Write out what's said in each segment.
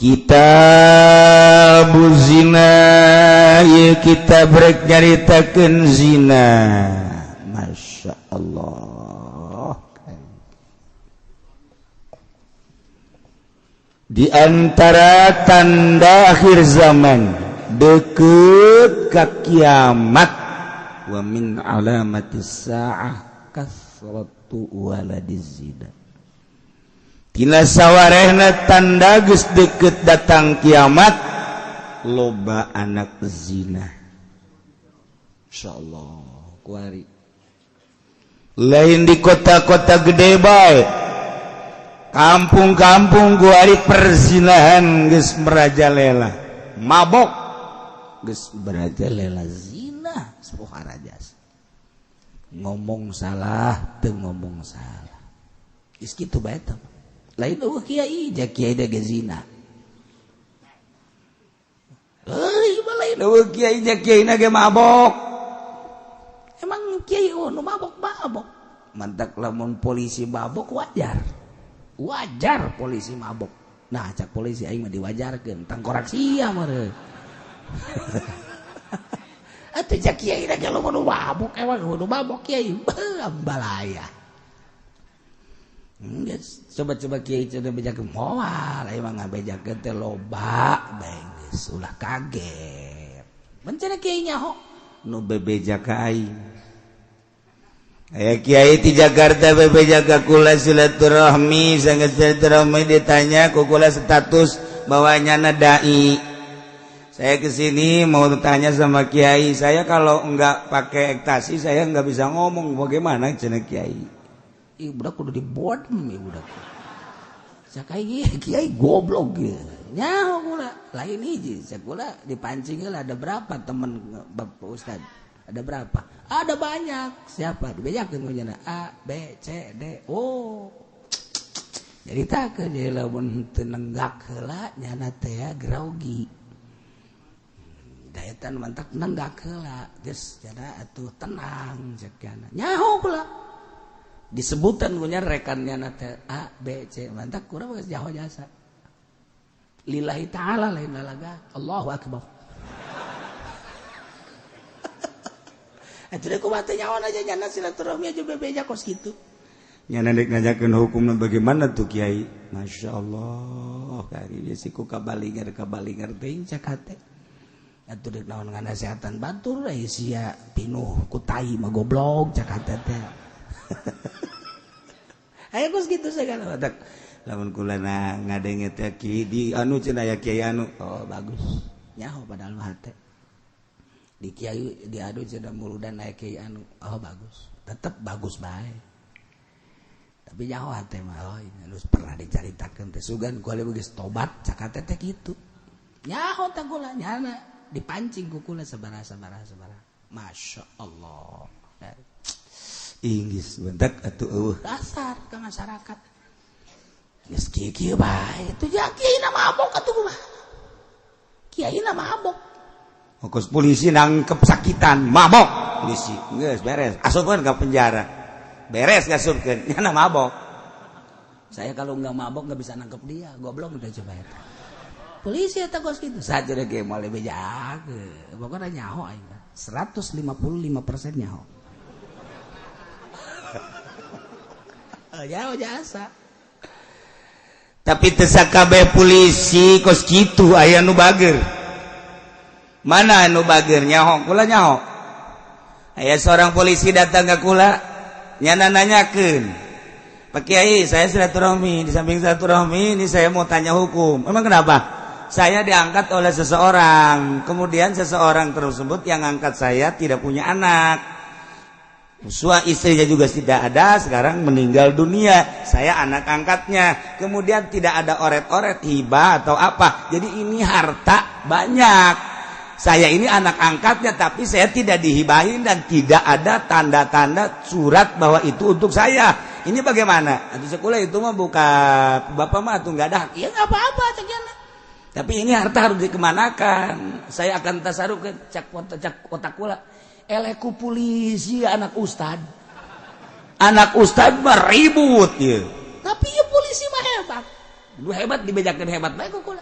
Kitab zina ya, kita brek nyaritakeun zina. Masya Allah, di antara tanda akhir zaman, deket ka kiamat, wa min alamatis saah kasratu waladiz zina. Tina sawarehna tanda geus deket datang kiamat, loba anak zina. Insyaallah kuari lain di kota-kota gede bae, kampung-kampung kuari perzinahan geus merajalela, mabok geus merajalela, zina raja. Ngomong salah teu, ngomong salah geus kitu bae teh. Lain euweuh kiai, ja kiai da ge zina. Euy, lain euweuh kiai, ja kiai na ge mabok. Emang kiai, oh, nu mabok mabok. Mantak lamun polisi mabok wajar. Wajar polisi mabok. Nah, cak polisi, aing mah diwajarkeun, tangkorak sia meureun. Atuh cak kiai na ge loba nu mabok, emang nu mabok kiai balaya. Geus, coba-coba kiai cenah bejakeun moal, emang ngabejakeun teh loba bae, geus ulah kaget. Bencana kiai nyaho nu bebeja ka aing. Aya kiai di Jakarta bebeja ka kula silaturahmi, sangat silaturahmi, ditanya ku kula status bahwa nyana dai. Saya kesini mau tanya sama kiai, saya kalau enggak pakai ekstasi saya enggak bisa ngomong, bagaimana cenah kiai? Ih, budak kudu dibodem ya budak. Cak kiai, kiai goblok ya. Nyaho kula, lain hiji, cak kula dipancing lah, ada berapa temen Bapak Ustad? Ada berapa? Ada banyak. Siapa? Dibejakeun ku nyana A, B, C, D. Oh. Jadi tak jadi lamun teu nenggak heula nyana teh ya grogi. Daetan mantak nenggak heula, geus jana atuh tenang cek nyana. Nyaho kula. Disebutan punya rekannya teh A B C, mantak kurang geus nyaho jasa. Lillahi ta'ala, lain lalaga. Allahu akbar. Atuh kumaha teh nyaho aja nyana silaturahmi aja bebeja kos kitu. Nyana dek ngajakeun hukumna bagaimana tuh kiai? Masya Allah, kari dia siku kabalingar kabalingar teuing cak hate. Atuh dek naon nganasehatan batur euy sia pinuh ku tai mah goblok cak hate teh. Ayo kos kitu segala batak. Lamun kula na ngadenge teh ki di anu cenah aya kiai anu, oh bagus. Nyaho padahal mah hate. Di kiai diadu cenah muludan aya kiai anu, oh bagus. Tetep bagus bae. Tapi nyaho hate mah, oh ini anu pernah dicaritakeun teh sugan kula geus tobat cak hate teh kitu. Nyaho teh kula nyana dipancing ku kula sabaraha sabaraha sabaraha. Masya Allah. Inggis bentak atuh eueuh dasar ke masyarakat. Geus kieu-kieu bae atuh ja kiai na mabok atuh kumaha. Kiai na mabok. Fokus polisi nangkep sakitan mabok polisi. Geus beres, asupkeun ka penjara. Beres ngasupkeun, nyana mabok. Saya kalau enggak mabok enggak bisa nangkep dia, goblok udah coba eta. Polisi eta kos kitu. Saja ge moal bejakeun. Pokona nyaho aing 155% nyaho. Jauh jasa. Tapi teu sakabeh polisi kos kitu, aya nu bager. Mana anu bager nyaho kula nyaho. Aya seorang polisi datang ke kula nyana nanyakeun, "Pak Kiai, saya silaturahmi, di samping silaturahmi ini saya mau tanya hukum." Emang kenapa? Saya diangkat oleh seseorang, kemudian seseorang tersebut yang angkat saya tidak punya anak. Sua istrinya juga tidak ada, sekarang meninggal dunia. Saya anak angkatnya. Kemudian tidak ada oret-oret hibah atau apa. Jadi ini harta banyak. Saya ini anak angkatnya, tapi saya tidak dihibahin dan tidak ada tanda-tanda surat bahwa itu untuk saya. Ini bagaimana? Atau sekolah itu mah bukan bapak mah atau nggak ada. Ya nggak apa-apa, cek. Tapi ini harta harus dikemanakan. Saya akan tasaruf ke cak cak otak kula. Eleku polisi anak ustad. Anak ustad mah ribut ya. Tapi ya polisi mah hebat. Lu hebat dibejakeun hebat bae ku kula.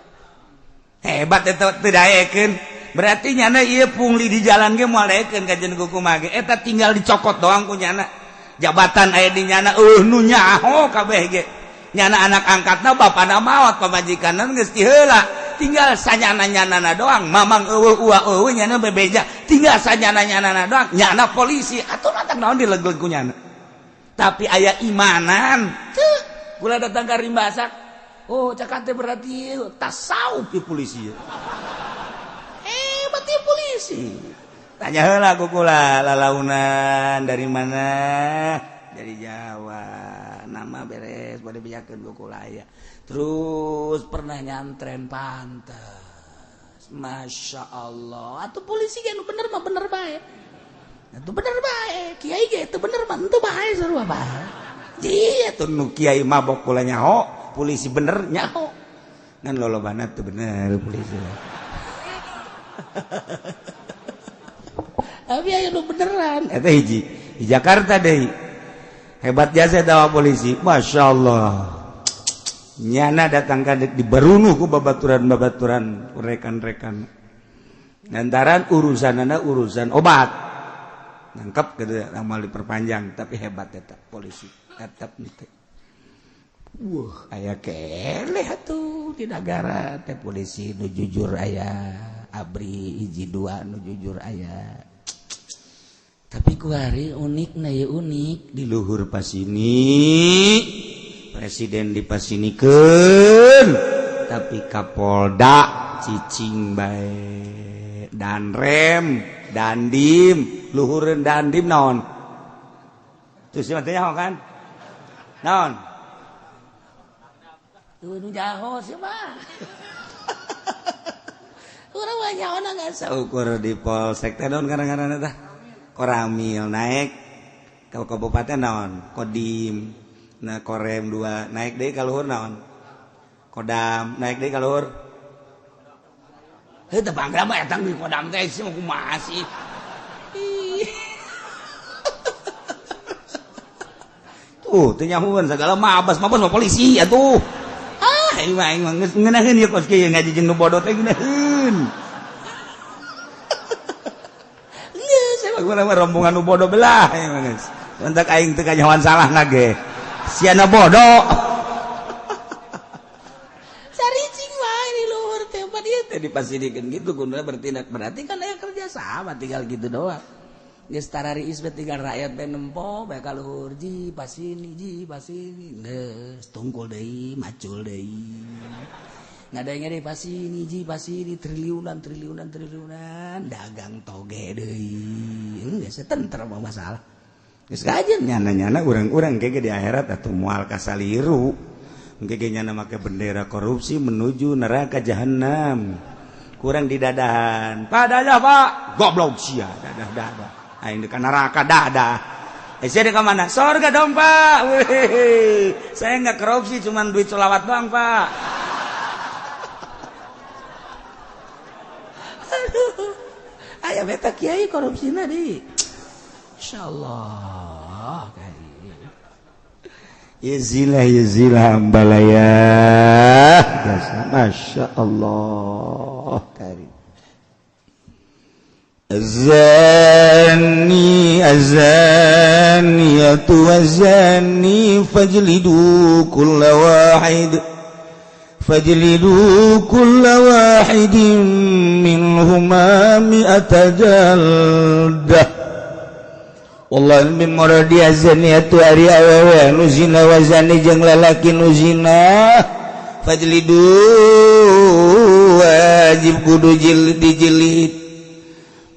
Hebat eta teu daekeun. Berarti nyana ieu pungli di jalan ge moal daekeun ka jeung kumaha ge. Eta tinggal dicokot doang ku nyana. Jabatan aya di nyana eueuh nu nyaho kabeh ge. Nyana anak angkatna bapana maot pamajikanna geus ti heula. Tinggal sanyana-nyanana doang. Mamang eueuh uwa eueuh nyana bebeja. Tinggal sanyana-nyanana doang. Nyana polisi atuh matak naon dilegleg ku nyana. Tapi aya imanan. Teu kula datang ka Rimbasak. Oh, cakate berarti tasawuf di polisi. Hebat ya polisi. Tanya heula ku kula, lalaunan dari mana? Dari Jawa. Nama beres, bade bejakeun ku kula aya. Terus pernah nyantren pantes. Masya Allah. Atuh polisi ge nu bener mah bener bae. Atuh bener bae. Kiai ge teu bener mah henteu bae sarua bae. Iya tuh nu kiai mabok kula nyaho. Polisi bener nyaho ngan lolobana teu bener polisi. Tapi aya nu beneran eta hiji di Jakarta deui hebat jasa eta polisi, Masya Allah. Nyana datang ka di barunuh ku babaturan-babaturan rekan-rekan lantaran urusanana urusan obat nangkep gitu amal diperpanjang tapi hebat eta polisi tetap teu. Wah, aya keleh atuh di negara teh polisi nu jujur aya, ABRI hiji dua nu jujur aya. Tapi kuari unik na ya unik di luhur pasini, presiden dipasinikeun, tapi Kapolda cicing bae, Danrem, Dandim, luhureun Dandim naon? Terus mah teh nyaho kan? Naon? Tuh nu jaho sih mah. Urang mah nyaho geus saukur di polsek teh naon ngaran-ngaranna tah? Koramil naik ke kabupaten naon? Kodim. Nah Korem 2 naik deui ka luhur naon? Kodam naik deui ka luhur. Heuh teh bangga mah eta di Kodam teh sih kumaha sih. Tuh teu nyahueun sagala mabas mabas mah polisi atuh. Aing mah geus ngeunaheun ieu kos kieu ngaji jeung nu bodoh teh ngeunaheun. Geus saya mah rombongan nu bodoh belah ieu mah geus. Entak aing teu kanyahoan salah ge. Siana bodoh. Saricing wae di luhur teh pan ieu teh dipasidikeun kitu kuduna bertindak berarti kan aya kerja sama tinggal gitu doang. Geus tarariis bae tinggal rakyat bae nempo bae ka luhur ji pasini geus tungkul deui macul deui ngadenge deui pasini ji pasini triliunan triliunan triliunan dagang toge deui geus tentrem mah masalah geus kajen nyana-nyana urang-urang ge di akhirat atuh moal kasaliru engke ge nyana make bendera korupsi menuju neraka jahanam kurang didadahan padahal Pak goblok sia dadah-dadah aing di neraka dadah. Saya di mana? Sorga dong Pak. Wih, saya nggak korupsi, cuman duit solawat doang Pak. Aduh, ayah beta kiai korupsi di. Insyaallah. Yazilah yazilah ambalaya. Masya Allah. Karim. الزاني الزانية والزاني فاجلدوا كل واحد منهما 100 جلدة. والله من مرadi الزانية ari awewe nu zina wa zani jeung lalaki nu zina fajlidu wajib kudu dijilid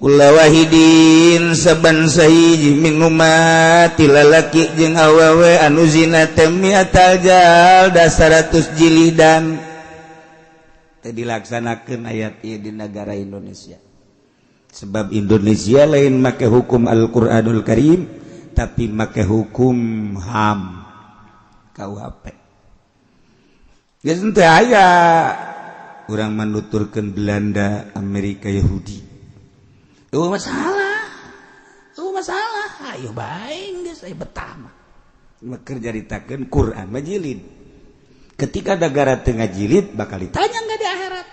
kula wahidin saban sahiji minuma tilalaki jeung awewe anu zina teh mi'atal jalda 100 jilidan. Teh dilaksanakeun ayat ieu di negara Indonesia. Sebab Indonesia lain make hukum Al-Qur'anul Karim tapi make hukum HAM KUHP. Geus teu aya urang manuturkeun Belanda, Amerika, Yahudi. Oh masalah, ayo baik geus aya betah mah. Keur caritakeun Quran mah jilid. Ketika negara teu ngajilid bakal ditanya enggak di akhirat.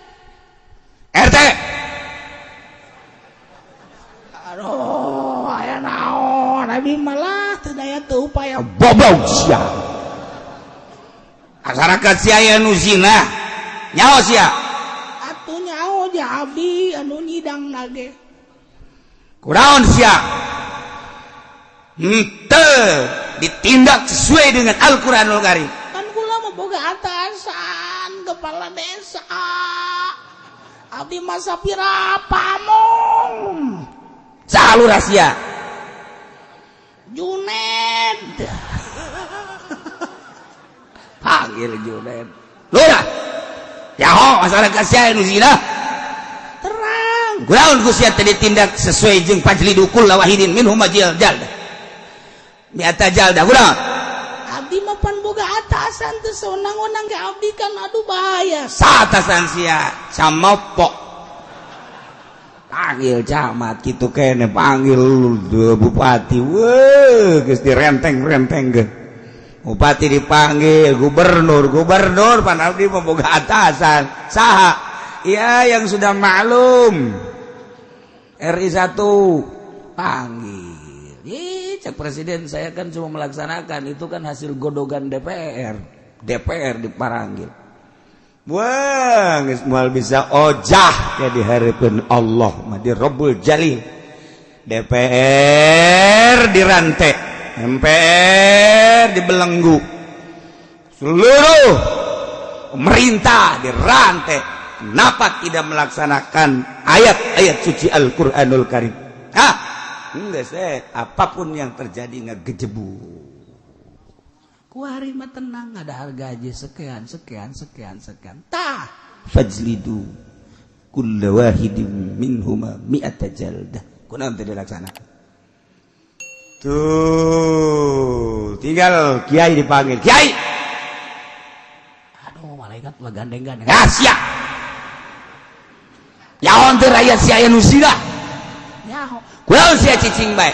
Aduh, aya naon? Abi malah teu daya teu upaya. Goblok sia. Masyarakat sia aya nu zina. Nyaho sia. Atuh nyaho ja abdi anu nyidang nage. Kunaon sia? Henteu ditindak sesuai dengan Al-Qur'anul Karim. Kan kula mah boga atasan kepala desa. Abdi mah sapira pamong. Saha lurah sia? Juned. Panggil Juned. Lurah. Nyaho masyarakat sia nu zina. Terang. Kunaon ku sia teu ditindak sesuai jeung fajlidu kulla wahidin minhum jaldah. Mi'ata jaldah kunaon? Abdi mah pan boga atasan teu sewenang-wenang ge abdi kan aduh bahaya. Saatasan sia camopok. Panggil camat kitu kene, panggil bupati. Weuh, geus direnteng-rentengkeun. Bupati dipanggil, gubernur, gubernur pan abdi mah boga atasan. Saha? Ya yang sudah maklum. RI 1 panggil. Ih, cek presiden saya kan cuma melaksanakan, itu kan hasil godogan DPR. DPR diparanggil. Wah, geus moal bisa ojah ya di hareupeun Allah mah di Rabbul Jalil. DPR dirantai, MPR dibelenggu. Seluruh pemerintah dirantai. Kenapa tidak melaksanakan ayat-ayat suci Al-Qur'anul Karim? Hah? Enggak sih, apapun yang terjadi ngegejebu. Kuari mah tenang, ada harga gaji sekian sekian sekian sekian. Tah, fajlidu kulla wahidin minhuma mi'ata jaldah. Kunaon teu dilaksanakan? Tuh, tinggal kiai dipanggil. Kiai. Aduh, malaikat mah gandeng-gandeng. Ah, sia. Nyaho teu rakyat sia aya nu zina? Nyaho. Kunaon sia cicing bae?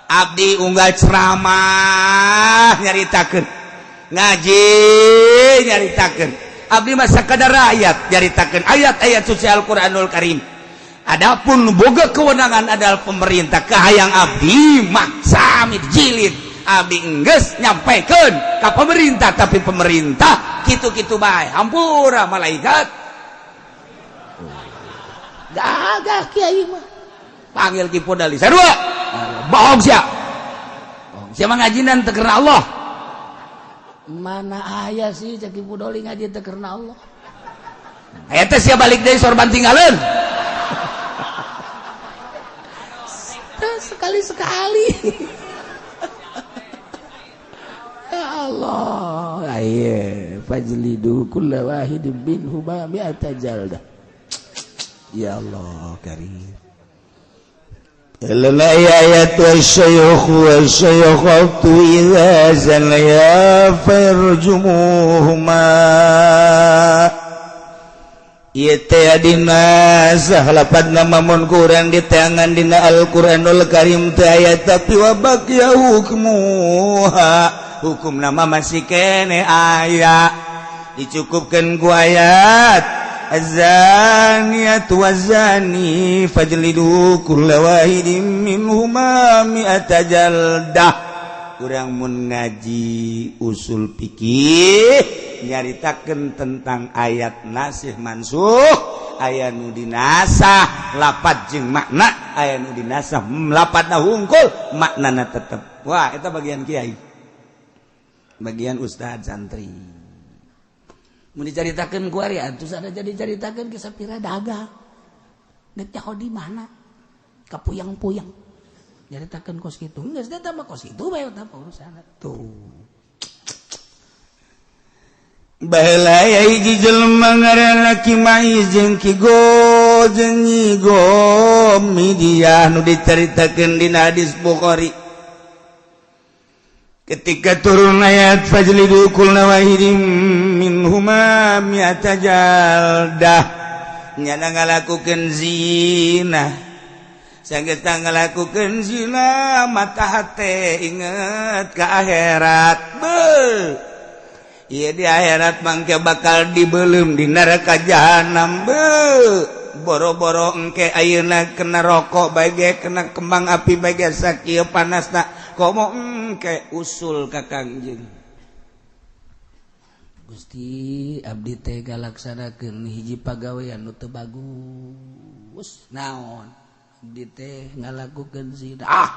Abdi unggal ceramah nyaritakeun, ngaji nyaritakeun. Abdi mah sakadar rakyat nyaritakeun ayat-ayat suci Al-Qur'anul Karim. Adapun boga kewenangan adalah pemerintah, kahayang abdi maksa jilid. Abdi enggeus nyampaikan ka pemerintah, tapi pemerintah kitu-kitu bae. Hampura malaikat. Gagah kiai mah. Panggil Ki Podali. Sarua. Bohong sia. Bohong sia mah ngajinan teu karena Allah. Mana aya sih cek Ki Pudoli ngaji teu karena Allah. Eta sia balik deui sorban tinggalin. Sekali-sekali. Ya Allah. Aye, fajlidu kulla wahidin minhuma mi'ata jaldah. Ya Allah karim. لما آيات الشيخ والشيخة إذا زنيا فارجموهما. Ieu teh dinasah lapad nama mun kurang diteangan dina Al-Qur'anul Karim teh aya, tapi wa baqiya hukmuha, hukum nama masih kene aya, dicukupkeun ku ayat Az-zaniyatu waz-zani fajlidu kulla wahidin minhuma mi'ata jaldah. Urang mun ngaji usul fikih nyaritakeun tentang ayat nasih mansuh, aya nu dinasah lapad jeung makna, aya nu dinasah lapadna hungkul maknana tetep. Wah, eta bagian kiai, bagian ustad santri. Mun dicaritakeun ku ari atuh ada jadi caritakeun ke sapira dagang. Geus nyaho di mana? Kapuyang-puyang. Caritakeun kos kitu. Geus teh mah kos kitu bae eta urusan. Tuh. Baheula hiji jelema ngaranna Ki Maiz jeung Ki Go jeung Nyi Gomidiyah nu dicaritakeun dina hadis Bukhari. Ketika turun ayat fajlidu kulla wahidin minhuma mi'ata jaldah, nyana ngalakukeun zina. Sanggeus ngalakukeun zina mata hate inget ka akhirat. Beuh. Ieu di akhirat mangke bakal dibeuleum di neraka jahanam. Beuh. Boro-boro engke ayeuna kena rokok bae ge, kena kembang api bae ge, sakieu panasna, komo engke usul ka Kangjeng. Gusti, abdi teh ngalaksanakeun hiji pagawean nu teu bagus. Naon? Abdi teh ngalakukeun zina. Ah,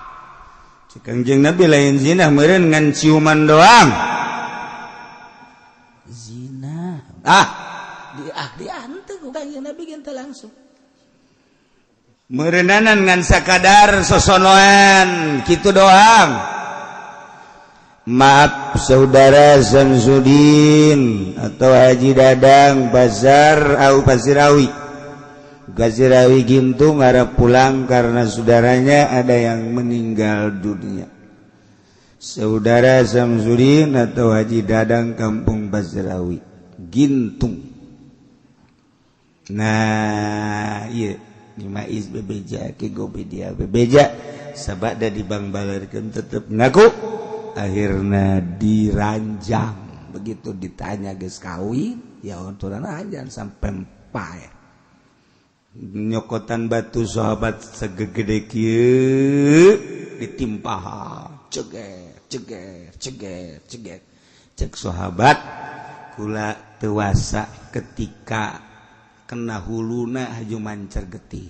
cek Kangjeng Nabi, lain zina meureun, ngan ciuman doang. Zina. Ah. Di ah diante ku Kangjeng Nabi ge langsung. Meureunanan ngan sakadar sosonoan kitu doang. Maaf, saudara Samsudin atau Haji Dadang Bazar au Pasirawi, Gazirawi Gintung, ngarep pulang karena saudaranya ada yang meninggal dunia. Saudara Samsudin atau Haji Dadang, Kampung Pasirawi, Gintung. Nah, iya, Maiz bebeja, Ki Gobedia bebeja, sabada dibangbalerkeun tetep ngaku, akhirnya diranjang. Begitu ditanya geus kawin, ya ontoran aja sampai paeh. Nyokotan batu sahabat segede kieu ditimpah, ceger ceger ceger ceger. Cek sahabat, kula tewasa ketika kena huluna haju mancar getih.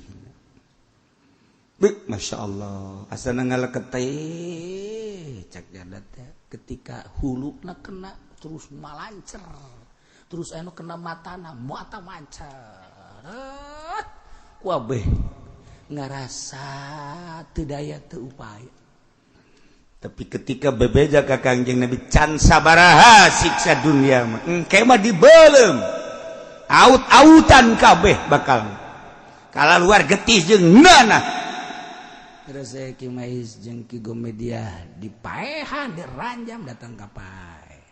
Bik, Masya Allah, asana ngaleket teh cek janda teh, ketika huluna kena terus malancer, terus anu kena matana, mata mancar kabeh, ngarasa teu daya teu upaya. Tapi ketika bebeja ka Kangjeng Nabi, can sabaraha siksa dunia mah, engke mah dibelem aut-autan kabeh, bakal kala luar getih jeung nanah. Terus saya Ki Mais jeung Ki Gomedia dipaehan, diranjam, datang ka paeh,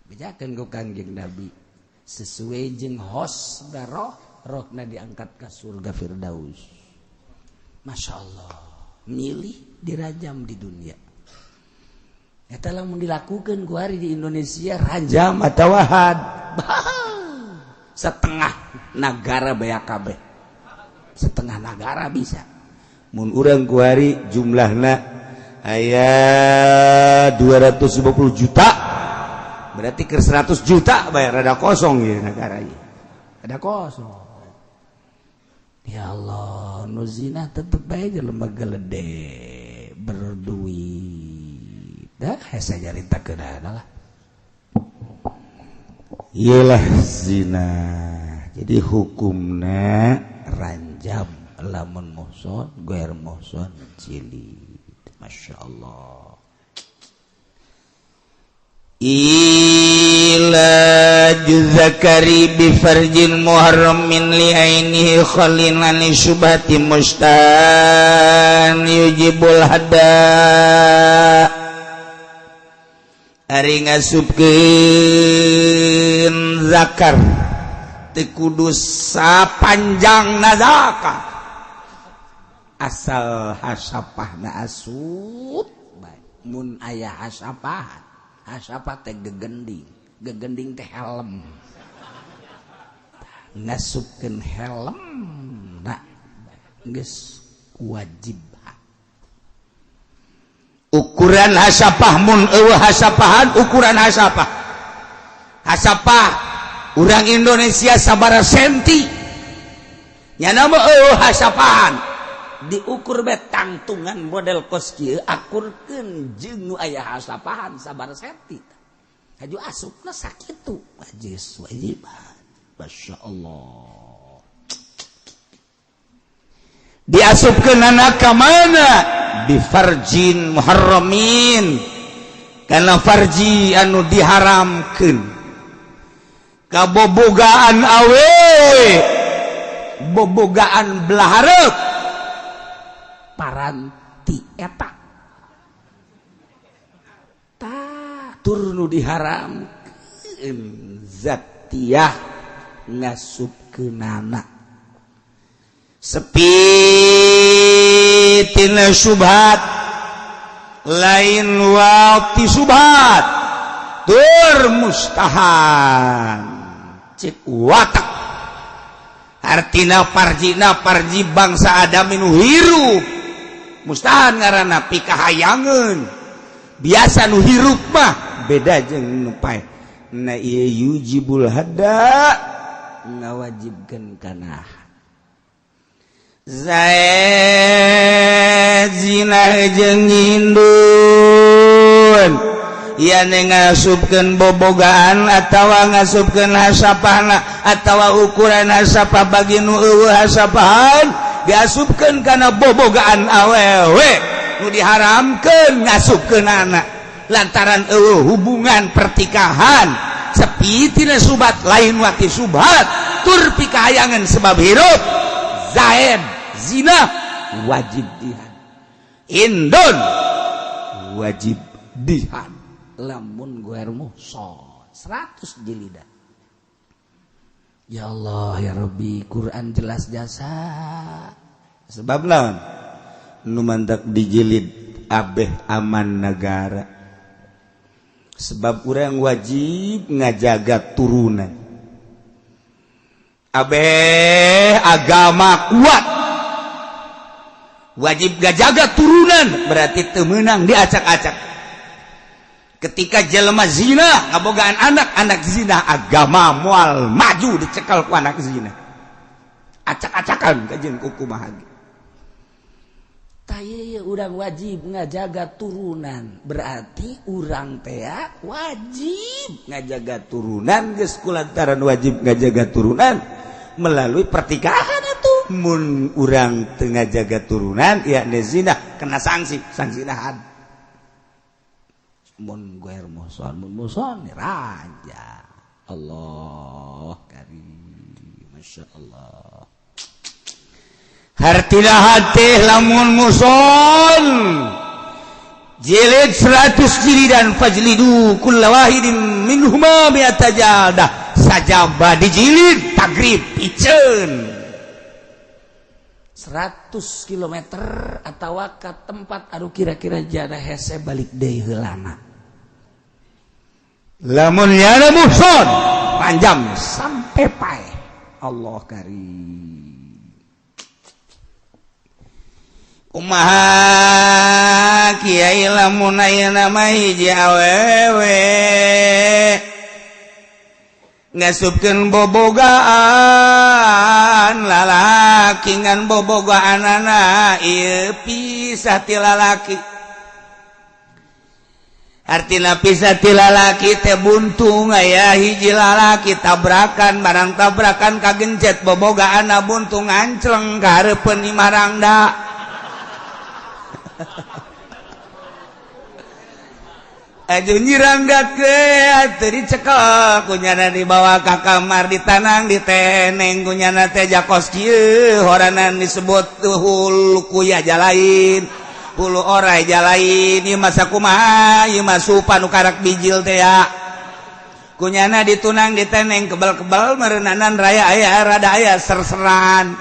bejakeun ku Kangjeng Nabi sesuai jeung hos roh rohna diangkat ke surga Firdaus. Masya Allah, milih dirajam di dunia. Eta lamun dilakukan ku hari di Indonesia, ranjam atau had, setengah negara beak kabeh, setengah negara bisa. Mun urang kuari jumlahna aya 250 juta, berarti ke 100 juta bayar, rada kosong ya negara ini. Ada kosong. Ya Allah, nu zina tetep aja lembaga gede berduit dah, hese nyarita lah. Iyalah, zina jadi hukumna ranjam lamun muhson, ghair muhson jilid. Masya Allah. Ilaju zakari bi farjin muharramin li ainihi khalin an syubhati mustan yujibul hadda. Ari ngasupkeun zakar teu kudu sapanjang zakar, asal hasapahna asup. Mun aya hasapahan, hasapah teh gegending, gegending teh helm, ngasupkeun helm nah geus wajib. Ukuran hasapah, mun eueuh hasapahan, ukuran hasapah, hasapah urang Indonesia sabara senti nya mah eueuh hasapahan, diukur be tangtungan model kos kieu, akurkeun jeung nu aya hasapahan sabara senti, haju asupna sakitu wajib, wajib. Masya Allah. Diasupkeun anak ka mana? Bifarjin muharramin, karena farji anu diharamkeun, kabobogaan awewe, bobogaan belah hareup. Paranti eta tah tur nu diharamkeun zatiyah ngasupkeunana sepi tina syubhat, lain wati syubhat, tur mustahan cek watak. Artina parjina parji bangsa Adam nu hirup mustahan ngaranna pikahayangeun. Biasa nu hirup mah beda jeung nu paeh. Na ieu yujibul hadda, ngawajibkeun kana zaid zina jeung indun ya ngasupkeun bobogaan atawa ngasupkeun hasapahna atawa ukuran hasapah bagi nu eueuh hasapahan diasupkeun kana bobogaan awewe nu diharamkeun ngasupkeun anak lantaran eueuh hubungan pertikahan sepi tina subat lain wati subhat tur pikahayangan sebab hirup zaid zina wajib dihad, indun wajib dihad lamun ghair muhson 100 jilidan. Ya Allah ya Rabbi, Quran jelas jasa. Sebab lawan nu mantak dijilid abeh aman negara, sebab urang wajib ngajaga turunan abeh agama kuat, wajib ngajaga turunan berarti teu meunang diacak-acak. Ketika jelema zina ngabogaan anak, anak zina agama moal maju dicekal ku anak zina, acak-acakan kajian kuku mahagi. Tah, urang wajib ngajaga turunan berarti urang teh wajib ngajaga turunan geus kulantaran wajib ngajaga turunan melalui pertikahan itu. Mun urang teu ngajaga turunan ya zina kena sanksi, sanksi had mun ghair muhson, mun muhson raja. Allah karim, Masya Allah. Hartina hati lamun muhson jilid 100 jilidan, fajlidu kulla wahidin minhuma mi'ata jaldah, sajaba dijilid tagrib piceun 100 km atau ke tempat aduh kira-kira jada hese balik deui heulana. Lamun nyana muhson panjang sampai paeh. Allah karim. Kumaha kiai lamun ayeuna mah hiji awewe ngasupkeun bobogaan lalaki ngan bobogaanana ieu pisah ti lalaki, artina pisah ti lalaki teh buntung aya hiji lalaki tabrakan, barang tabrakan kagencet bobogaanna buntung ngancleng ka hareupeun imah rangda. Aju nyirangga ke teu dicekel kunyana dibawa ka kamar ditanang diteneng kunyana teh jakos kieu horanan disebut hulu kuya jalain hulu orai jalain ieu masa kumaha ieu mah supa nu karak bijil teh ya kunyana ditunang diteneng kebal-kebal meureunanan raya aya rada aya serseran.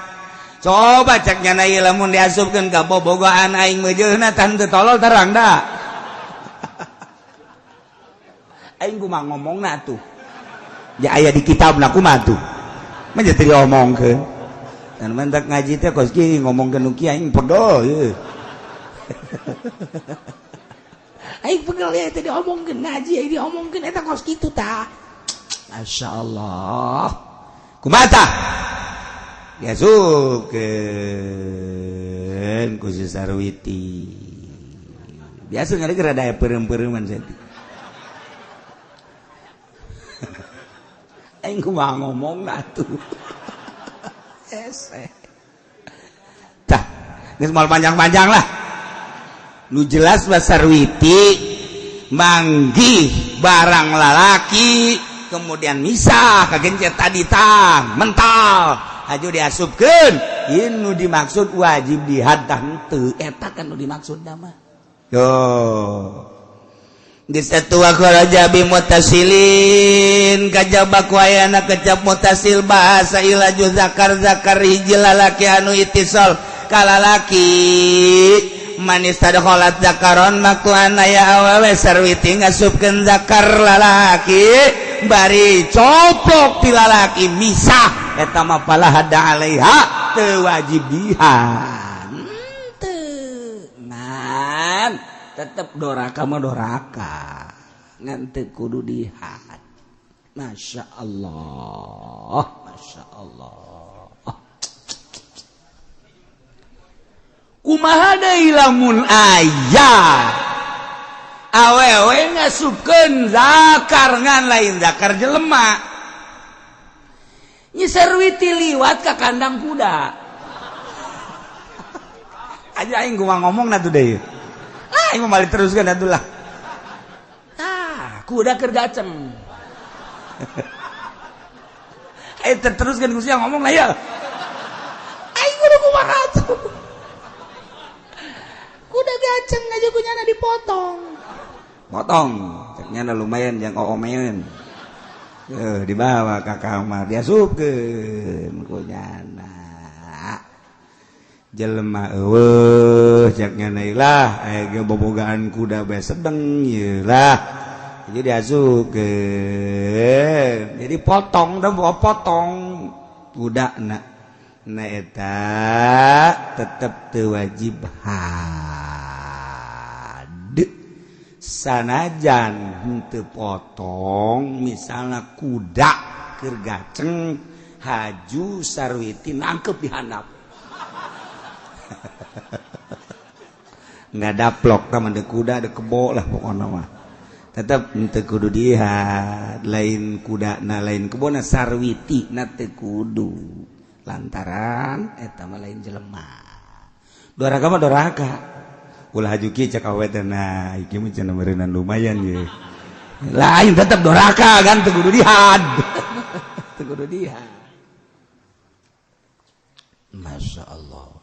Coba cek nyana ieu lamun diasupkeun ka bobogohan aing meujeuna tah teu tolol terang da. Aing kumaha ngomongna tuh ya aya di kitabna kumaha tuh mah jadi diomongkeun dan mentak ngaji teh kos kieu ngomongkeun nu kieu aing pegel ieu. Aing pegel ya teh diomongkeun ngaji aing diomongkeun eta kos kitu tah. Masyaallah kumaha tah diasupkeun ku si Sarwiti biasa ngari rada aya peureum-peureuman saeutik. Aing kumaha ngomongna tuh. Hese. Tah, geus moal panjang-panjang lah. Nu jelas mah Sarwiti manggih barang lalaki kemudian misah kagencet tadi tang mental aju diasupkeun ieu nu dimaksud wajib dihad tah henteu eta kan nu dimaksud mah. Yo. Geus kharaja bi mutasilin kajaba ku ayana kecap mutasil bahasa ilaju zakar zakar hiji lalaki anu itisal ka lalaki manis tadkhalat zakaron makuan aya awewe sarwiti ngasupkeun zakar lalaki Bari coplok ti lalaki misah eta mah fala hadda alaiha teu wajib dihan. Teu ngan tetep doraka mah doraka ngan teu kudu dihan. Masya Allah, Masya Allah. Kumaha deui lamun aya awewe ngasupkeun zakar ngan lain zakar jelema. Nyi Sarwiti liwat ka kandang kuda. Aja aing kumaha ngomongna tuh deui. Ah, aing mah balik teruskeun atuh lah. Tah, kuda keur gaceng. Ayo teruskeun ku sia ngomong lah ya. Aing kudu kumaha atuh. Kuda gaceng aja kunyana dipotong. Potong, ceknya lumayan yang oomeun. Dibawa ke kamar diasupkeun kunyana. Jelema eueuh ceknya lah aya ge bobogaan kuda bae sedeng ieu lah. Jadi diasupkeun. Jadi potong da potong kudana. Nah eta tetep teu wajib had. Sanajan henteu potong misalna kuda keur gaceng haju Sarwiti nangkep di handap. Nggak daplok taman de kuda de kebo lah pokona mah. Tetep henteu kudu dihad, lain kuda na lain kebo na Sarwiti na teu kudu. Lantaran eta mah lain jelema. Doraka mah doraka. Ulah haju kieu cek awe teh nah iki mah cenah meureunnan lumayan ye. Lain tetep doraka kan teu kudu dihad. Teu kudu dihad. Masya Allah.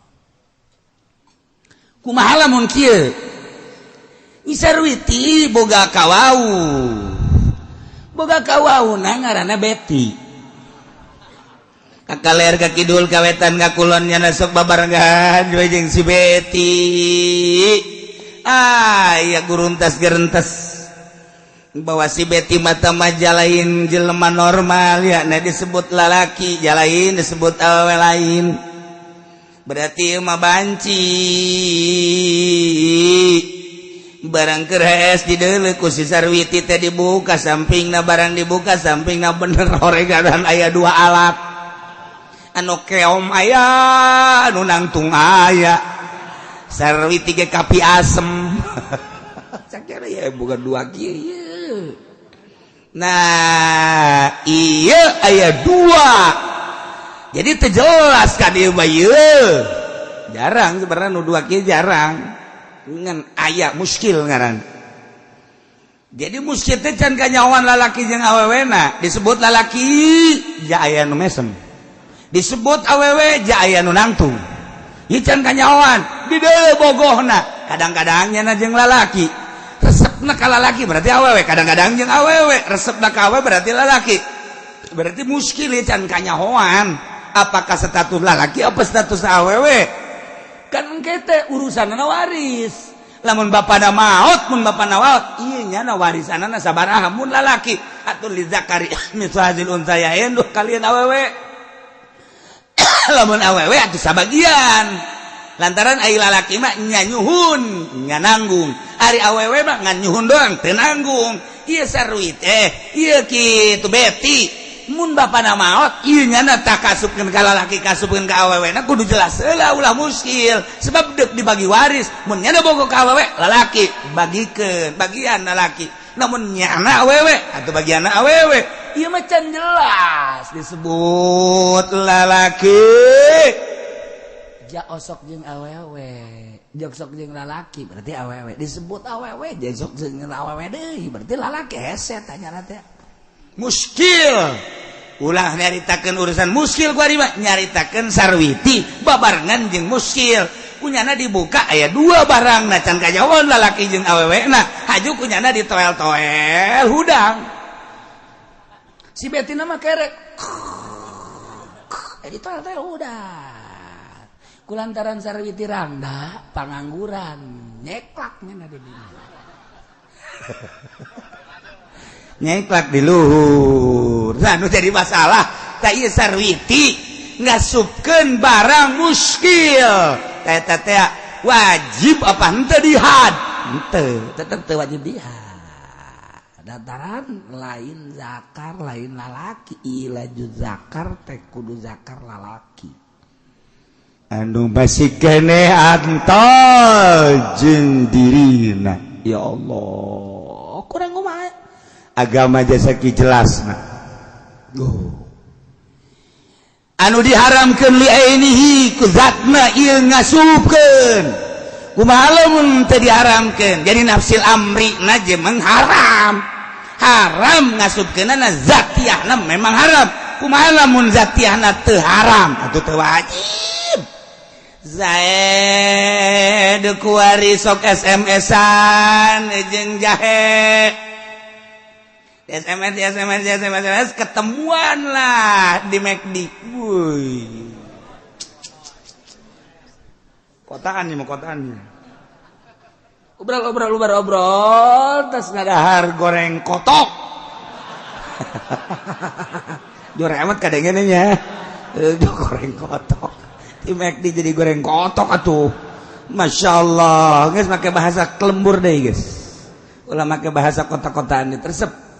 Kumaha lamun kieu? Nyi Sarwiti boga kawau. Boga kawauna ngaranna Beti. Kakaler ka kidul ka wetan ka kulon nya sok babarengan jeung si Beti. Ah, iya guruntas gerentes. Bahwa si Beti mata maja lain jelema normal ya, nah disebut lalaki, jalain disebut awewe lain. Berarti mah banci. Barang keres di deuleu ku si Sarwiti teh dibuka sampingna, barang dibuka sampingna bener horegadan aya dua alat. Anu keom aya, anu nangtung aya. Sarwiti ge kapi asem. Cakera ya bukan dua kieu. Nah, iya aya dua. Jadi teu jelas kan ieu mah ieu. Jarang sebenarnya nu dua kieu jarang. Ngan aya muskil ngaran. Jadi muskil teh can kanyahoan lalaki jeung awewena, disebut lalaki ja aya nu mesem. Disebut awewe ja aya nu nangtung. Ieu can kanyahoan, di deuleu bogohna. Kadang-kadang nyana jeung lalaki. Resepna ka lalaki berarti awewe, kadang-kadang jeung awewe, resepna ka awewe berarti lalaki. Berarti muskil ieu can kanyahoan. Apakah status lalaki apa status awewe? Kan engke teh urusanna waris. Lamun bapana maot, mun bapana maot, ieu nyana warisanana sabaraha mun lalaki. Atuh li zakari mitslu hadzil unsayain duh kalian awewe. Lamun awewe atuh sabagian. Lantaran ai lalaki mah nyanyuhun, nyananggung. Ari awewe mah ngan nyuhun doang teu nanggung. Ieu Sarwit ieu kitu Beti. Mun bapana maot ieu nyana tak kasupkeun ka lalaki kasupkeun ka awewena kudu jelas heula ulah muskil sebab deuk dibagi waris. Mun nyana bogo ka awewe lalaki bagikeun bagian lalaki, namun nyana awewe atuh bagian awewe. Ieu mah can jelas disebut lalaki ja osok jeung awewe, jok sok jeung lalaki berarti awewe, disebut awewe jok jeung awewe deui berarti lalaki. Hese tanya teh muskil. Ulah nyaritakeun urusan muskil ku ari mah nyaritakeun Sarwiti babarengan jeung muskil. Kunyana dibuka aya dua barang na can kajawan lalaki jeung awewena, haju kunyana ditoel-toel hudang. Si Betina mah kerek ditoel-toel hudang. Kulantaran Sarwiti rangda pangangguran nyeklak nya di dinya. Nyengklak di luhur. Nah, nu jadi masalah tah ieu Sarwiti ngasupkeun barang muskil. Eta teh wajib apa henteu dihad? Henteu, tetep teu wajib dihad. Dataran lain zakar lain lalaki, ilaju zakar teh kudu zakar lalaki. Anu masih kene antol jeung dirina. Ya Allah, kurang kumaha? Agama jasa ki jelasna. Oh. Anu diharamkeun li ainihi ku zatna ieu ngasupkeun. Kumaha lamun teu diharamkeun? Jadi nafsil amri na je mengharam. Haram ngasupkeunana zatiahna memang haram. Kumaha lamun zatiahna teu haram atuh teu wajib. Zaid kuari sok SMS-an jeung jahe. SMS SMS SMS SMS ketemuan lah di McD. Wuih. Kotaan nih mau kotaan. Obrol obrol obrol obrol tas ngadahar goreng kotok. Jore amat kadangnya nya. Goreng kotok. Di McD jadi goreng kotok atuh. Masya Allah, guys pakai bahasa kelembur deh guys. Ulah pakai bahasa kota-kotaan tersep.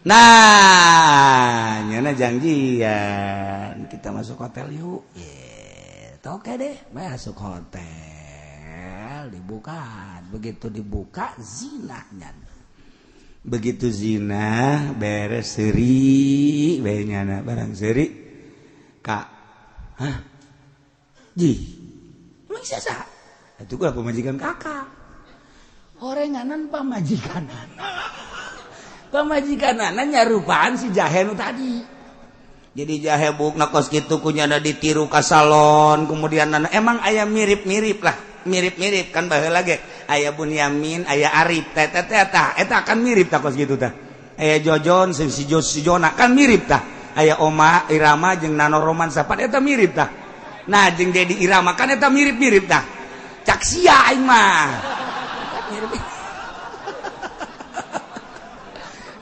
Nah, nyana janjian kita masuk hotel yuk. Yeah, oke deh, masuk hotel dibuka. Begitu dibuka zinahnya. Begitu zina beres seri, bae nyana barang seri. Kak, hah? Ji, emang siapa? Itu gua pemajikan kakak. Orenganan pamajikanan. Pamajikanan nyarupaan si jahe nu tadi. Jadi jahe bukna kos kitu kunyana ditiru ka salon, kemudian nana emang aya mirip-mirip lah, mirip-mirip kan baheula ge aya Bunyamin, aya Arif, teh teh teh tah eta kan mirip tah kos kitu tah. Aya Jojon si Jos si Jona kan mirip tah. Aya Oma Irama jeung Nano Roman sapat eta mirip tah. Nah jeung Dedi Irama kan eta mirip-mirip tah. Cak sia aing mah. Mirip.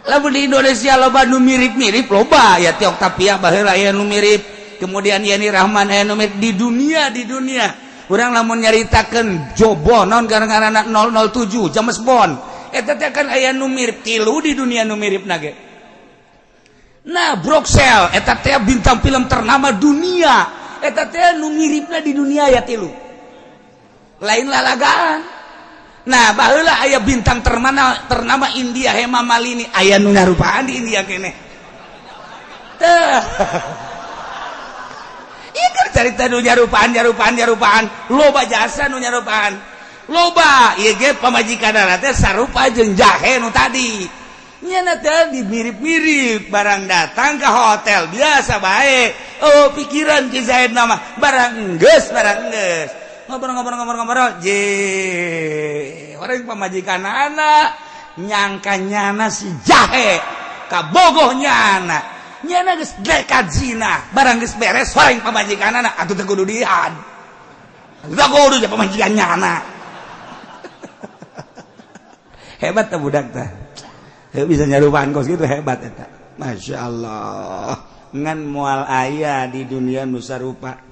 Lamun di Indonesia loba nu mirip-mirip loba ya Tio Octavia baheula aya nu mirip, kemudian Yani Rahman aya nu mirip di dunia di dunia. Urang lamun nyaritakeun Jobo naon gara-gara 007 James Bond eta teh kan aya nu mirip tilu di dunia nu miripna ge. Nah Bruxelles eta teh bintang film ternama dunia eta teh nu miripna di dunia ya tilu. Lain lalagaan. Nah baheula aya bintang ternama India Hema Malini aya nu nyarupaan di India keneh. Teh. Ieu kan carita nu nyarupaan loba jasa nu nyarupaan. Loba ieu ge pamajikanna teh sarupa jeung jahe nu tadi. Nyana teh dimirip-mirip barang datang ke hotel biasa bae. Oh pikiran Ki Zaid nama barang geus barang geus. Ngobrol-ngobrol je orang pamajikan anak nyangka nyana si jahe kabogoh nyana nyana geus dekat zina barang geus beres orang pamajikan anak atuh teu kudu dihad teu kudu pamajikan nyana. Hebat teh budak teh bisa nyarupaan kos gitu hebat eta. Masya Allah ngan moal aya di dunia nu sarupa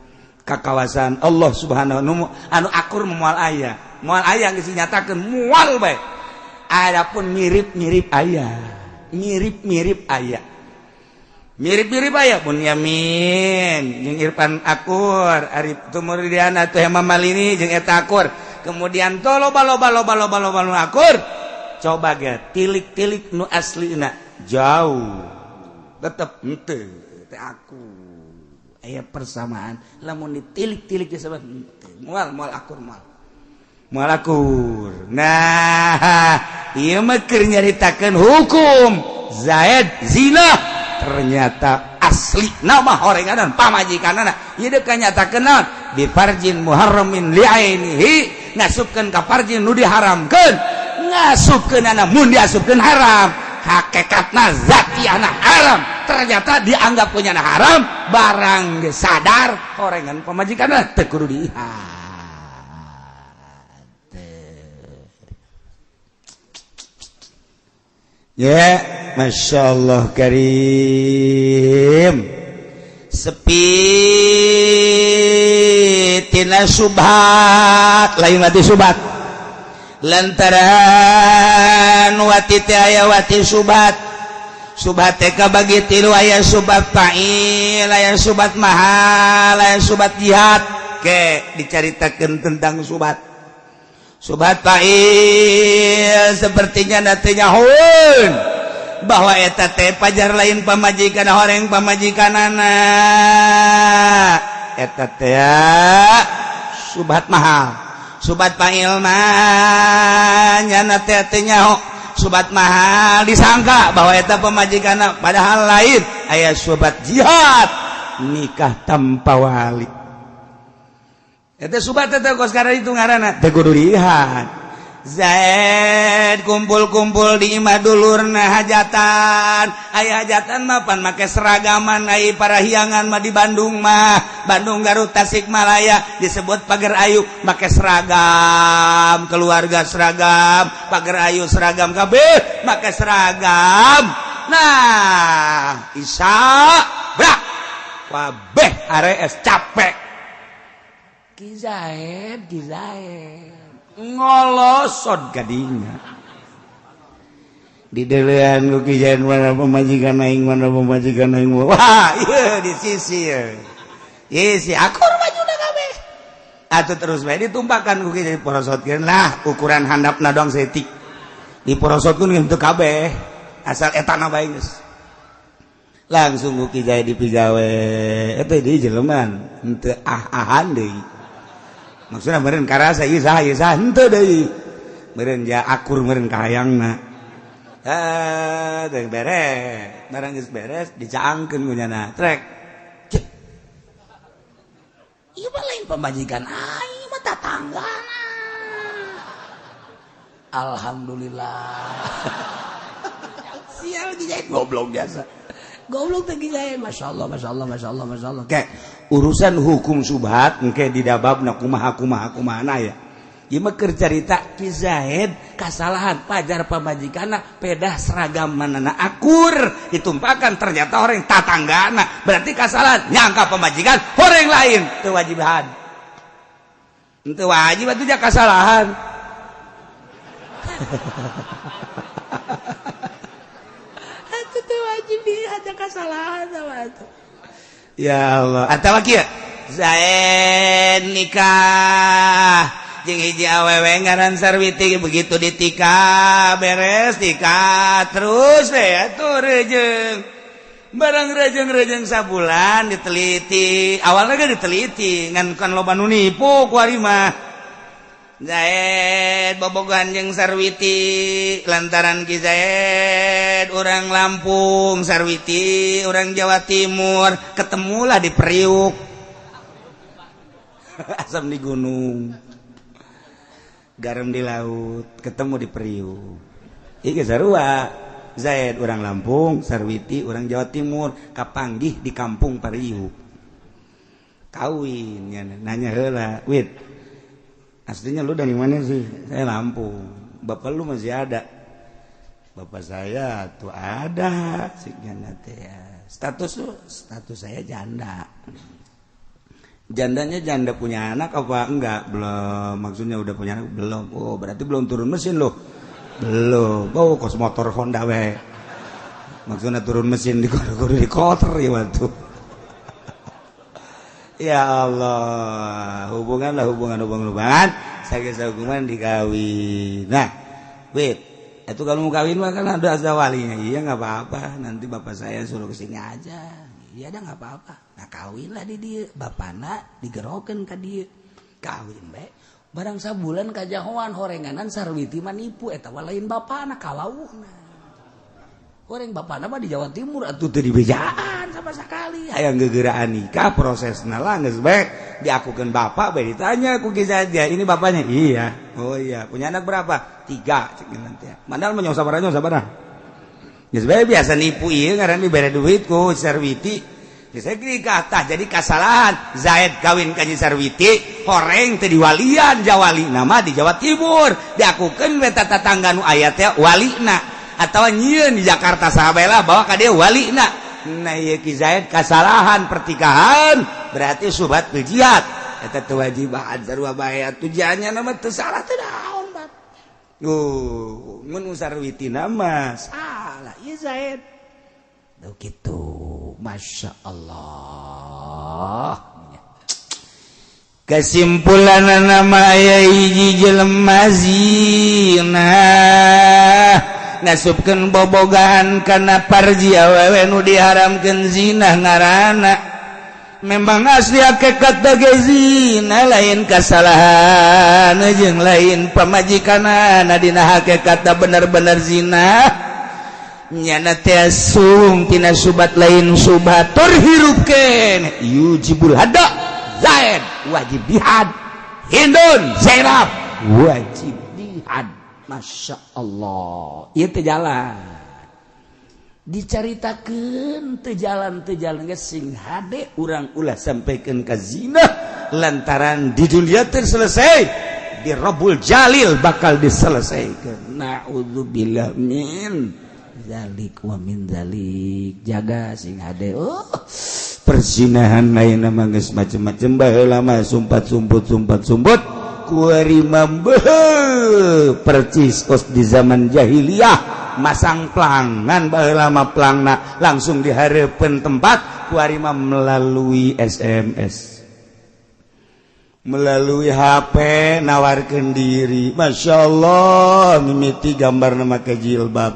kakawasan Allah subhanahu wa anu akur moal aya geus dinyatakeun moal bae. Adapun mirip-mirip aya, mirip-mirip aya, mirip-mirip aya Bunyamin jeung Irfan akur, Arif Tumurdiana atuh Hema Malini jeung eta akur, kemudian to loba loba loba loba loba nu akur. Coba ge tilik-tilik nu aslina jauh tetep henteu teh akur. Aya persamaan lamun ditilik-tilik disebut moal moal akur moal moal akur. Nah ieu mah keur nyaritakeun hukum Zaid zina ternyata asli nama horenganan pamajikanana ieu deuk nyatakeun naon bi farjin muharramin li ainihi ngasupkeun ka farjin nu diharamkeun ngasupkeunana mun diasupkeun haram hakikatna zatiana haram ternyata dianggap punya haram barang sadar horengan pamajikanna teu kudu diihat. Ya, Masya Allah Karim, sepi tina subhat, lain wati subhat, lantaran wati teh aya wati subhat. Subhat teh kabagi tilu: aya subhat fa'il, aya subhat mahal, aya subhat jihad. Ke dicaritakeun tentang subhat. Subhat fa'il sepertinya nantinya hun bahwa eta teh pajar lain pamajikan, horeng pamajikanana, eta teh subhat mahal. Subhat fa'il mah nyana teh teh nyaho. Subhat mahal disangka bahwa eta pamajikan, padahal lain. Aya subhat jihad, nikah tanpa wali. Eta subhat eta kos karena itu ngaranna teh kudu lihat. Zaid kumpul-kumpul di imah dulurna, hajatan. Aya hajatan mah pan make seragaman. Ai para hiangan mah di Bandung mah, Bandung, Garut, Tasikmalaya disebut pagar ayu, make seragam keluarga, seragam pagar ayu, seragam kabeh make seragam. Nah, Isa brak kabeh arees capek. Ki Zaid, Ki Zaid ngolosot kadinya di delean ku Ki Zaid, "Mana pemajikan aing? Mana pemajikan aing?" Wah, iya di sisi isi akur baju kabeh atuh. Terus bae ditumpakan ku Ki Zaid, porosotkeun lah ukuran handapna doang setik, diporosotkeun henteu kabeh, asal etana bae geus. Langsung ku Ki Zaid dipigawe. Eta di jelema henteu ah-ahan deui, maksudnya meureun karasa ieu saha, ieu saha, henteu deui, meureun ja akur, meureun kahayangna. Eh, teh beres, barang geus beres dicaangkeun ku nyana trek. Cek, ieu mah lain pamajikan aing mah, tatanggana. Alhamdulillah. Sial Ki Zaid, goblok biasa, goblok teh Ki Zaid. Masya Allah, Masya Allah, Masya Allah, Masya Allah. Kayak urusan hukum subhat engke di dababna kumaha kumaha kumaha ya. Ieu mah keur carita Ki Zaid kasalahan, pajar pamajikanna, pedah seragam manana akur, ditumpakan ternyata orang tatanggana, berarti kasalahan, nyangka pamajikan orang lain, teu wajiban, teu wajib atuh ja kasalahan. Atuh teu wajib di aja kasalahan sama atuh. Ya Allah, atau kieu, Zaid nikah jeung hiji awewe ngaran Sarwiti. Begitu ditikah, beres nikah, terus deh atuh rejeng barang rejeng-rejeng sabulan diteliti. Awalnya kan diteliti ngan kan loba nu nipu kuari mah. Zaid bobogohan jeung Sarwiti, lantaran Ki Zaid orang Lampung, Sarwiti orang Jawa Timur, ketemulah di Priuk. Asam di gunung, garam di laut, ketemu di Priuk. Iki sarua, Zaid orang Lampung, Sarwiti orang Jawa Timur, kapanggih di kampung Priuk, kawin. Ya, nanya heula, "Wit, aslinya lu dari mana sih?" "Saya Lampung." "Bapak lu masih ada?" "Bapak saya tuh ada." Ya, "Status lu?" "Status saya janda." "Jandanya janda punya anak apa enggak?" "Belum." "Maksudnya udah punya anak belum?" "Oh, berarti belum turun mesin lo?" "Belum." "Oh, kos motor Honda we." Maksudnya turun mesin di di kotor ya waktu. Ya Allah, hubungan lah, hubungan, hubungan, hubungan saya hubungan dikawin. Nah, wait, itu kalau mau kawin mah kan ada ada walinya. "Iya, nggak apa-apa, nanti bapak saya suruh kesini aja." "Iya, ada nggak apa-apa." Nah, kawin lah di dia, bapakna digerokan ke dia, kawin baik. Barang sabulan kajahoan horenganan Sarwiti mah nipu, eta lain bapakna, kalauhna. Goreng bapakna mah di Jawa Timur atuh, teu dibejaan sama sekali. Hayang gegeraan nikah, prosesna lah geus bae diakukeun bapak bae. Ditanya ku Ki saja, "Ini bapaknya?" "Iya." "Oh iya, punya anak berapa?" "Tiga," cek nanti. Mandal mah sabar sabar. Geus bae biasa nipu ieu ngaran, dibere duit ku Sarwiti. Geus nikah tah, jadi kasalahan. Zaid kawin ka Sarwiti, horeng teu diwalian, jawali nama di Jawa Timur, diakukeun we tetangga nu aya teh walina. Atau nyieun di Jakarta saha bae lah, bawa ka dieu walina. Nah, ieu Ki Zaid kasalahan pertikahan, berarti syubhat bil jihad. Eta teu wajib sarua bae atuh, janya mah teu salah teu naon bat. Mun sarwitina mah salah ieu Zaid. Tuh gitu, Masya Allah. Kesimpulan nama aya hiji jelema zina ngasupkeun bobogahan kana parji awewe nu diharamkeun, zina ngaranna. Memang asli hakikat ge zina, lain kasalahan jeung lain pamajikanana, dina hakikat bener-bener zina. Nyana teh sung tina syubhat, lain syubhat, tur hirup keneh, yujibul hadda. Zaid wajib dihad, Hindun Zainab wajib dihad. Masya Allah, ieu teh jalan dicaritakeun teu jalan, teu jalan geus. Sing hade urang ulah sampaikan ka zina, lantaran di dunia terselesai, di Rabbul Jalil bakal diselesaikan. Naudzubillah min zalik wa min zalik. Jaga sing hade. Oh, perzinahan lain nama geus macem-macem. Baheula mah sumpat sumput, sumpat sumput, kuari mah percis kos di zaman jahiliyah, masang pelangan. Baheula mah pelangna langsung di hareupeun tempat, kuari mah melalui SMS, melalui HP nawarkan diri. Masya Allah, mimiti gambar nama ke jilbab,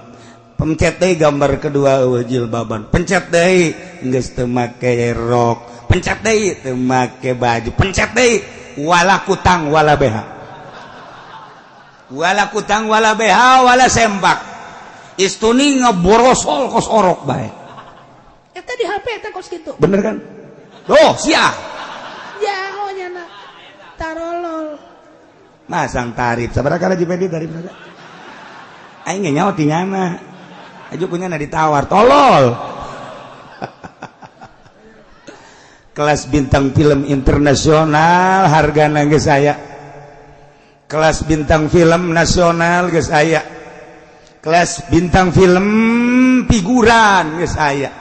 pencet deui gambar kedua eueuh jilbaban, pencet deui geus teu make rok, pencet deui teu make baju, pencet deui wala kutang wala BH, wala kutang wala BH, wala sempak, istuni ngeborosol kos orok bae. Eta di HP eta kos kitu. Bener kan? Oh, sia. Ya, oh nyana. Tarolol. Masang tarif sabaraha kali di tarif aing ge nyawa ti nyana aju punya na ditawar, tolol. Kelas bintang film internasional hargana geus aya, kelas bintang film nasional geus aya, kelas bintang film figuran geus aya,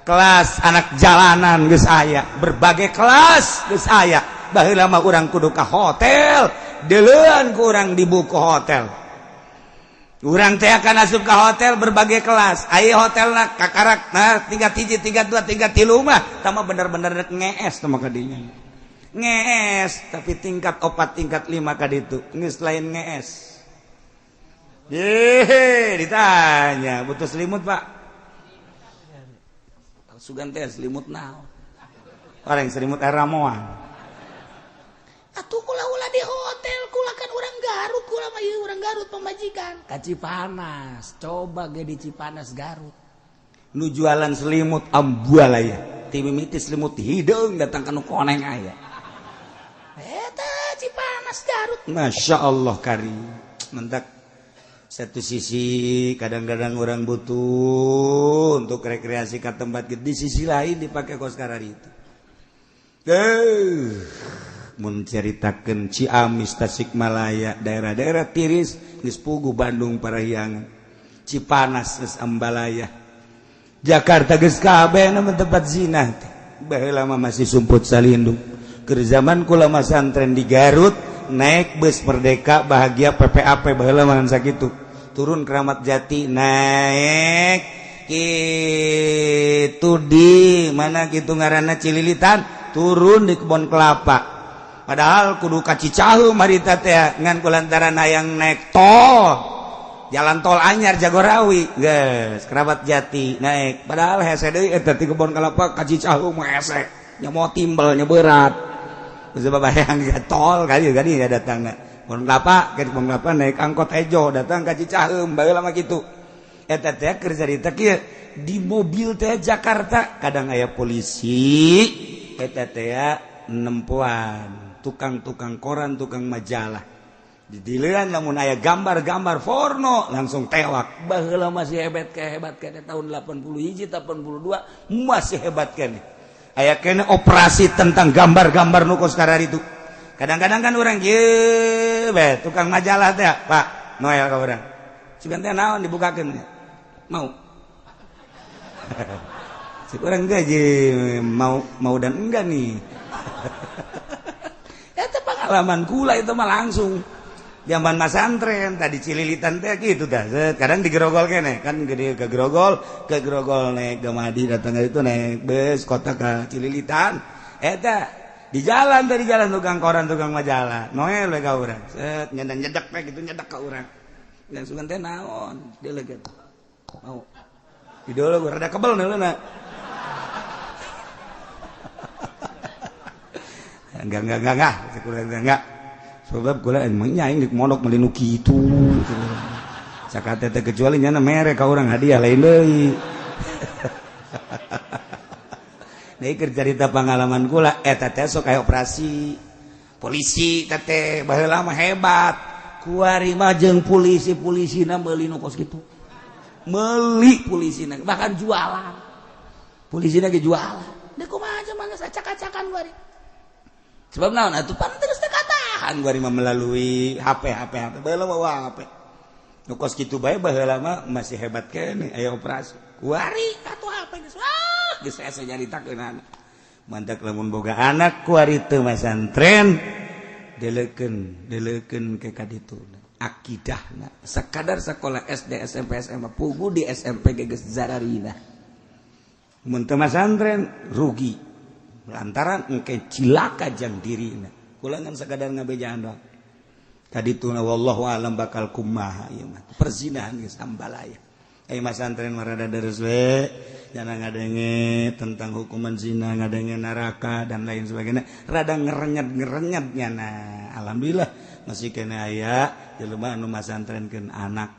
kelas anak jalanan geus aya, berbagai kelas geus aya. Baheula mah urang kudu ka hotel, deuleuan ku urang di buku hotel. Urang teh akan asup ke hotel berbagai kelas. Aya hotelna kakarak nah tingkat 1, tingkat 2, tingkat 3 mah tama bener-bener rek ngees tama kadinya. Ngees tapi tingkat 4, tingkat 5 kaditu geus lain ngees. Yehe, ditanya butuh selimut, Pak. Sugan teh selimut naon? Orang selimut ramoan. Atuh kula ulah di hotel, kula kan orang Garut, kula mah ieu orang Garut pamajikan. Ka Cipanas, coba ge di Cipanas Garut. Nu jualan selimut ambual aya. Ti mimiti selimut hideung datang ka nu koneng aya. Eta Cipanas Garut. Masya Allah kari. Mentak satu sisi kadang-kadang orang butuh untuk rekreasi ke tempat, di sisi lain dipakai kos itu. Menceritakan Ciamis, Tasikmalaya, daerah-daerah tiris geus puguh. Bandung Parahyangan, Cipanas geus Ambalaya, Jakarta geus kabeh nama tempat zina teh. Baheula mah masih sumput salindung. Keur zaman kula masantren di Garut, naik bus Merdeka Bahagia PPAP baheula mah sakitu, turun Keramat Jati, naik gitu di mana gitu ngaranna Cililitan, turun di Kebon Kelapa. Padahal kudu ka Cicaheum harita teh, ngan kulantaran hayang naik tol, jalan tol anyar Jagorawi, geus Keramat Jati naik. Padahal hese deui eta ti Kebon Kelapa ka Cicaheum mah hese nya, mau timbel nya berat. Sebab hayang tol kali kali ya datang Kebon Kelapa, ke Kebon Kelapa naik angkot ejo datang ka Cicaheum. Baheula mah kitu. Eta teh keur carita kieu, di mobil teh Jakarta kadang aya polisi eta teh nempoan tukang-tukang koran, tukang majalah didilean, lamun aya gambar-gambar porno langsung tewak. Baheula masih hebat, kayak hebat kene tahun 80 hiji, 82 masih hebat kene, aya kene operasi tentang gambar-gambar nu kos itu. Kadang-kadang kan orang ye be tukang majalah teh, Pak Noel ka urang. Sugan teh naon dibukakeun mau. Cek urang enggak je mau mau dan enggak nih. Eta pengalaman kula itu mah langsung. Zaman masantren tadi Cililitan teh gitu dah. Kadang digerogol kene kan gede ke Grogol naik ke Madi datang itu naik bus kota ke Cililitan. Eta di jalan tadi jalan tukang koran tukang majalah. Noel we ka urang. Set nyedak nyedak we gitu nyedak ka urang. Dan sugan teh naon dia lagi mau. Idolo gua rada kebel nih na. Enggak. Enggak. Sebab kula emang nyaing di mondok meuli nu kitu. Sakate teh kecuali nyana mere ka urang hadiah lain deui. Nah, keur carita pengalaman kula eta teh sok aya operasi polisi teh baheula mah hebat. Kuari mah jeung polisi-polisina meuli nu kos kitu. Meuli polisina bahkan jualan. Polisina ge jualan. Deui kumaha mah geus acak-acakan kuari. Sebab naon atuh pan terus teu katahan kuari mah melalui HP baheula mah HP. Nu kos kitu bae baheula mah masih hebat keneh aya operasi. Kuari atuh HP geus wah geus asa nyaritakeun. Mantak lamun boga anak kuari teu masantren deleukeun ke ka ditu. Akidahna sakadar sekolah SD SMP SMA pugu di SMP geus zararina. Mun teu masantren rugi. Lantaran engke cilaka jang dirina. Kula ngan sakadar ngabejaan doang. Kadituna wallahu alam bakal kumaha ieu mah. Perzinahan geus ambalaya. Ai masantren mah rada deres we, jangan ngadenge tentang hukuman zina, ngadenge neraka dan lain sebagainya. Rada ngerenyet-ngerenyet nyana. Alhamdulillah masih kena aya jelema anu masantrenkeun anak.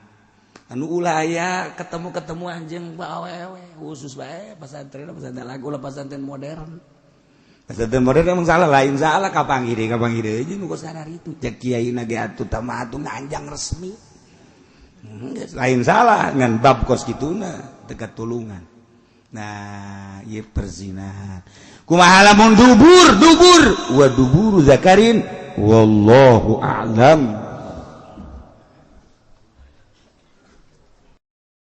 Anu ulah aya ketemu-ketemu anjing awewe khusus bae pesantren pesantren lagu ulah pesantren modern. Pesantren modern emang salah lain salah kapanggih deui nu sadar itu. Cek kiai na ge atuh tama atuh nganjang resmi. Lain salah ngan bab kos kituna dekat tulungan. Nah, ieu perzinahan. Kumaha lamun dubur wa duburu zakarin wallahu a'lam.